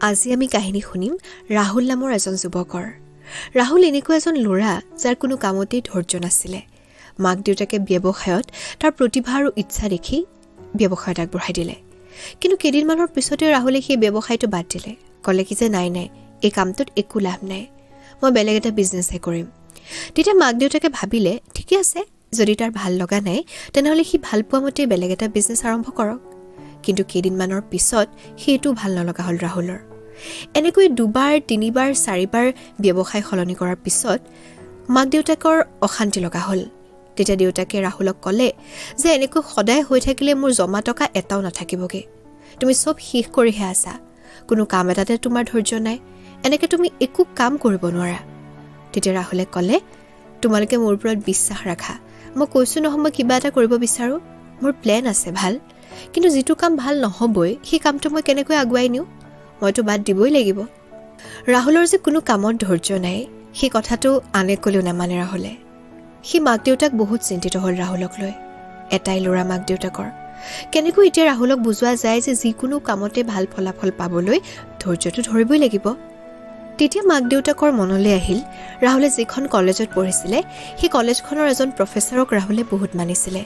আজি আমি কাহিনী শুনিম ৰাহুল নামৰ এজন যুৱকৰ। ৰাহুল এনেকুৱা এজন ল'ৰা যাৰ কোনো কামতেই ধৈৰ্য নাছিলে। মাক দেউতাকে ব্যৱসায়ত তাৰ প্ৰতিভা আৰু ইচ্ছা দেখি ব্যৱসায়ত আগবঢ়াই দিলে। কিন্তু কেইদিনমানৰ পিছতে ৰাহুলে সেই ব্যৱসায়টো বাদ দিলে। ক'লে কি যে নাই নাই, এই কামটোত একো লাভ নাই, মই বেলেগ এটা বিজনেছহে কৰিম। তেতিয়া মাক দেউতাকে ভাবিলে, ঠিকে আছে, যদি তাৰ ভাল লগা নাই তেনেহ'লে সি ভাল পোৱা মতেই বেলেগ এটা বিজনেছ আৰম্ভ কৰক। কিন্তু কেইদিনমানৰ পিছত সেইটো ভাল নলগা হ'ল ৰাহুলৰ। এনেকৈ দুবাৰ, তিনিবাৰ, চাৰিবাৰ ব্যৱসায় সলনি কৰাৰ পিছত মাক দেউতাকৰ অশান্তি লগা হ'ল। তেতিয়া দেউতাকে ৰাহুলক ক'লে যে এনেকৈ সদায় হৈ থাকিলে মোৰ জমা টকা এটাও নাথাকিবগৈ, তুমি চব শেষ কৰিহে আছা, কোনো কাম এটাতে তোমাৰ ধৈৰ্য নাই, এনেকৈ তুমি একো কাম কৰিব নোৱাৰা। তেতিয়া ৰাহুলে ক'লে, তোমালোকে মোৰ ওপৰত বিশ্বাস ৰাখা, মই কৈছোঁ নহয় মই কিবা এটা কৰিব বিচাৰোঁ, মোৰ প্লেন আছে ভাল, কিন্তু যিটো কাম ভাল নহ'বই সেই কামটো মই কেনেকৈ আগুৱাই নিওঁ, মইতো বাদ দিবই লাগিব। ৰাহুলৰ যে কোনো কামত ধৈৰ্য নাই সেই কথাটো আনে ক'লেও নামানে ৰাহুলে। সি মাক দেউতাক বহুত চিন্তিত হ'ল ৰাহুলক লৈ। এটাই ল'ৰা মাক দেউতাকৰ, কেনেকৈ এতিয়া ৰাহুলক বুজোৱা যায় যে যিকোনো কামতে ভাল ফলাফল পাবলৈ ধৈৰ্যটো ধৰিবই লাগিব। তেতিয়া মাক দেউতাকৰ মনলৈ আহিল ৰাহুলে যিখন কলেজত পঢ়িছিলে সেই কলেজখনৰ এজন প্ৰফেচাৰক ৰাহুলে বহুত মানিছিলে,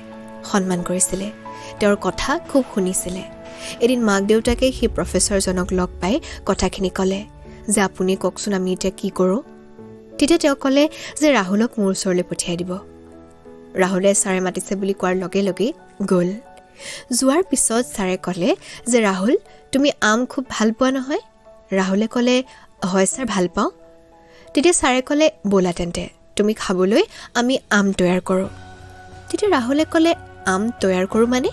সন্মান কৰিছিলে, তেওঁৰ কথা খুব শুনিছিলে। এদিন মাক দেউতাকে সেই প্ৰফেচাৰজনক লগ পাই কথাখিনি ক'লে যে আপুনি কওকচোন আমি এতিয়া কি কৰোঁ। তেতিয়া তেওঁ ক'লে যে ৰাহুলক মোৰ ওচৰলৈ পঠিয়াই দিব। ৰাহুলে ছাৰে মাতিছে বুলি কোৱাৰ লগে লগে গ'ল। যোৱাৰ পিছত ছাৰে ক'লে যে ৰাহুল, তুমি আম খুব ভাল পোৱা নহয়? ৰাহুলে ক'লে, হয় ছাৰ, ভাল পাওঁ। তেতিয়া ছাৰে ক'লে, ব'লা তেন্তে তুমি খাবলৈ আমি আম তৈয়াৰ কৰোঁ। তেতিয়া ৰাহুলে ক'লে, আম তৈয়াৰ কৰোঁ মানে?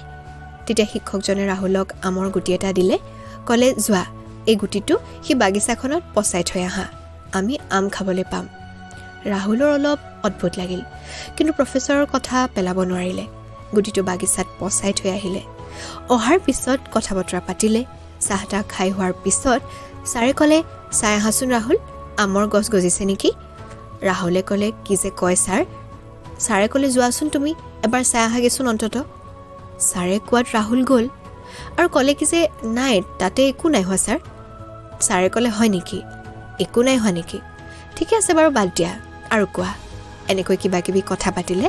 তেতিয়া শিক্ষকজনে ৰাহুলক আমৰ গুটি এটা দিলে, ক'লে যোৱা এই গুটিটো সেই বাগিচাখনত পচাই থৈ আহা, আমি আম খাবলৈ পাম। ৰাহুলৰ অলপ অদ্ভুত লাগিল, কিন্তু প্ৰফেচাৰৰ কথা পেলাব নোৱাৰিলে। গুটিটো বাগিচাত পচাই থৈ আহিলে। অহাৰ পিছত কথা বতৰা পাতিলে। চাহ তাহ খাই হোৱাৰ পিছত ছাৰে ক'লে, চাই আহাচোন ৰাহুল, আমৰ গছ গজিছে নেকি? ৰাহুলে ক'লে, কি যে কয় ছাৰ। ছাৰে ক'লে, যোৱাচোন তুমি এবাৰ চাই আহাগেচোন অন্ততঃ। ছাৰে কোৱাত ৰাহুল গ'ল আৰু ক'লে কি যে নাই, তাতে একো নাই হোৱা ছাৰ। ছাৰে ক'লে, হয় নেকি, একো নাই হোৱা নেকি? ঠিকে আছে বাৰু, বাদ দিয়া আৰু কোৱা। এনেকৈ কিবা কিবি কথা পাতিলে।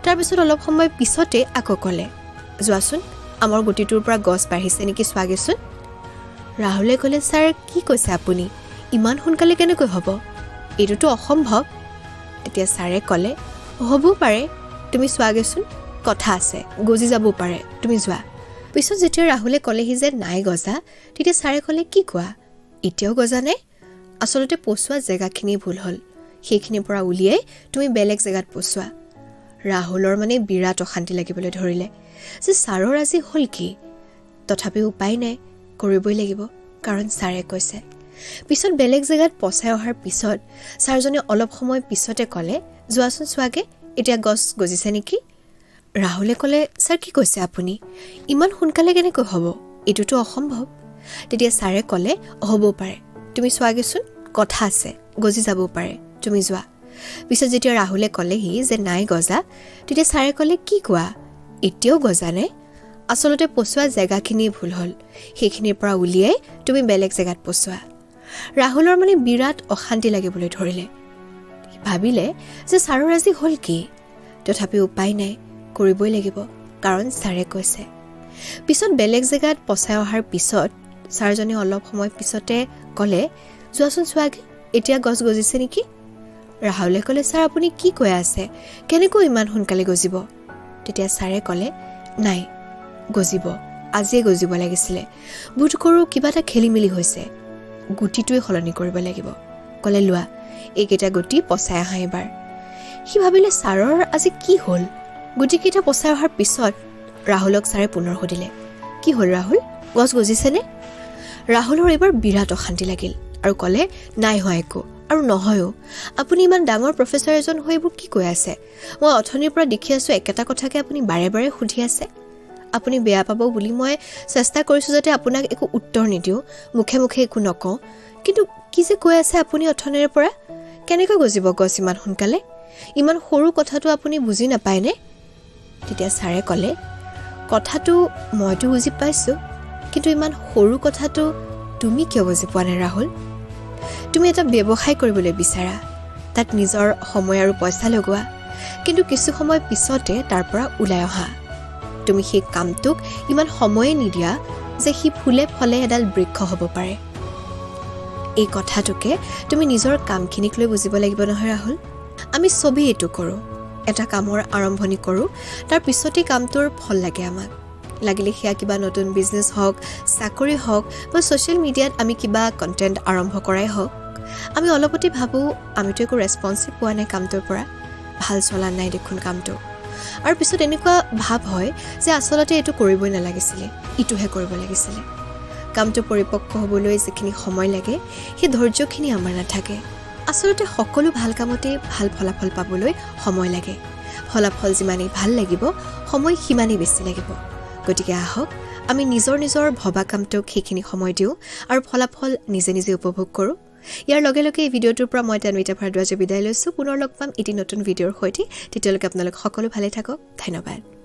তাৰপিছত অলপ সময় পিছতে আকৌ ক'লে, যোৱাচোন আমৰ গুটিটোৰ পৰা গছ বাঢ়িছে নেকি চোৱাগেচোন। ৰাহুলে ক'লে, ছাৰ কি কৈছে আপুনি, ইমান সোনকালে কেনেকৈ হ'ব, এইটোতো অসম্ভৱ। তেতিয়া ছাৰে ক'লে, হ'বও পাৰে, তুমি চোৱাগেচোন, কথা আছে, গজি যাবও পাৰে, তুমি যোৱা। পিছত যেতিয়া ৰাহুলে ক'লেহি যে নাই গজা, তেতিয়া ছাৰে ক'লে, কি কোৱা, এতিয়াও গজা নাই? আচলতে পচোৱা জেগাখিনিয়ে ভুল হ'ল, সেইখিনিৰ পৰা উলিয়াই তুমি বেলেগ জেগাত পচোৱা। ৰাহুলৰ মানে বিৰাট অশান্তি লাগিবলৈ ধৰিলে যে ছাৰৰ আজি হ'ল কি। তথাপিও উপায় নাই, কৰিবই লাগিব, কাৰণ ছাৰে কৈছে। পিছত বেলেগ জেগাত পচাই অহাৰ পিছত ছাৰজনে অলপ সময় পিছতে ক'লে, যোৱাচোন চোৱাগে, এতিয়া গছ গজিছে নেকি? ৰাহুলে ক'লে, ছাৰ কি কৈছে আপুনি, ইমান সোনকালে কেনেকৈ হ'ব, এইটোতো অসম্ভৱ। তেতিয়া ছাৰে ক'লে, হ'বও পাৰে, তুমি চোৱাগেচোন, কথা আছে, গজি যাবও পাৰে, তুমি যোৱা। পিছত যেতিয়া ৰাহুলে ক'লেহি যে নাই গজা, তেতিয়া ছাৰে ক'লে, কি কোৱা, এতিয়াও গজা নাই? আচলতে পচোৱা জেগাখিনিয়ে ভুল হ'ল, সেইখিনিৰ পৰা উলিয়াই তুমি বেলেগ জেগাত পচোৱা। ৰাহুলৰ মানে বিৰাট অশান্তি লাগিবলৈ ধৰিলে। ভাবিলে যে ছাৰৰ আজি হ'ল কি, তথাপি উপায় নাই, কৰিবই লাগিব, কাৰণ ছাৰে কৈছে। পিছত বেলেগ জেগাত পচাই অহাৰ পিছত ছাৰজনে অলপ সময় পিছতে ক'লে, যোৱাচোন চোৱাগে, এতিয়া গছ গজিছে নেকি? ৰাহুলে ক'লে, ছাৰ আপুনি কি কৈ আছে, কেনেকৈ ইমান সোনকালে গজিব? তেতিয়া ছাৰে ক'লে, নাই গজিব, আজিয়ে গজিব লাগিছিলে, বোধ কৰোঁ কিবা এটা খেলি মেলি হৈছে, গুটিটোৱে সলনি কৰিব লাগিব। ক'লে, লোৱা এইকেইটা গুটি পচাই আহা এবাৰ। সি ভাবিলে ছাৰৰ আজি কি হ'ল। গুটিকেইটা পচাই অহাৰ পিছত ৰাহুলক ছাৰে পুনৰ সুধিলে, কি হ'ল ৰাহুল, গছ গজিছেনে? ৰাহুলৰ এইবাৰ বিৰাট অশান্তি লাগিল আৰু ক'লে, নাই হোৱা একো আৰু নহয়ো, আপুনি ইমান ডাঙৰ প্ৰফেচাৰ এজন হৈ এইবোৰ কি কৈ আছে? মই অথনিৰ পৰা দেখি আছোঁ একেটা কথাকে আপুনি বাৰে বাৰে সুধি আছে। আপুনি বেয়া পাব বুলি মই চেষ্টা কৰিছোঁ যাতে আপোনাক একো উত্তৰ নিদিওঁ, মুখে মুখে একো নকওঁ, কিন্তু কি যে কৈ আছে আপুনি অথনিৰে পৰা, কেনেকৈ গজিব গছ ইমান সোনকালে? ইমান সৰু কথাটো আপুনি বুজি নাপায়নে? তেতিয়া ছাৰে ক'লে, কথাটো মইতো বুজি পাইছোঁ, কিন্তু ইমান সৰু কথাটো তুমি কিয় বুজি পোৱা নাই ৰাহুল? তুমি এটা ব্যৱসায় কৰিবলৈ বিচাৰা, তাত নিজৰ সময় আৰু পইচা লগোৱা, কিন্তু কিছু সময় পিছতে তাৰ পৰা ওলাই অহা। তুমি সেই কামটোক ইমান সময়ে নিদিয়া যে সি ফুলে ফলে এডাল বৃক্ষ হ'ব পাৰে। এই কথাটোকে তুমি নিজৰ কামখিনিক লৈ বুজিব লাগিব নহয় ৰাহুল। আমি চবেই এইটো কৰোঁ, এটা কামৰ আৰম্ভণি কৰোঁ, তাৰ পিছতেই কামটোৰ ফল লাগে আমাক। লাগিলে সেয়া কিবা নতুন বিজনেছ হওক, চাকৰি হওক বা ছ'চিয়েল মিডিয়াত আমি কিবা কণ্টেণ্ট আৰম্ভ কৰাই হওক, আমি অলপতে ভাবোঁ আমিতো একো ৰেচপন্সেই পোৱা নাই কামটোৰ পৰা, ভাল চলা নাই দেখোন কামটো। আৰু পিছত এনেকুৱা ভাৱ হয় যে আচলতে এইটো কৰিবই নালাগিছিলে, ইটোহে কৰিব লাগিছিলে। কামটো পৰিপক্ক হ'বলৈ যিখিনি সময় লাগে সেই ধৈৰ্যখিনি আমাৰ নাথাকে। আচলতে সকলো ভাল কামতেই ভাল ফলাফল পাবলৈ সময় লাগে। ফলাফল যিমানেই ভাল লাগিব, সময় সিমানেই বেছি লাগিব। গতিকে আহক আমি নিজৰ নিজৰ ভবা কামটোক সেইখিনি সময় দিওঁ আৰু ফলাফল নিজে নিজে উপভোগ কৰোঁ। ইয়াৰ লগে লগে এই ভিডিঅ'টোৰ পৰা মই তন্বিতা ভৰদ্বাজে বিদায় লৈছোঁ। পুনৰ লগ পাম এটি নতুন ভিডিঅ'ৰ সৈতে। তেতিয়ালৈকে আপোনালোক সকলো ভালে থাকক। ধন্যবাদ।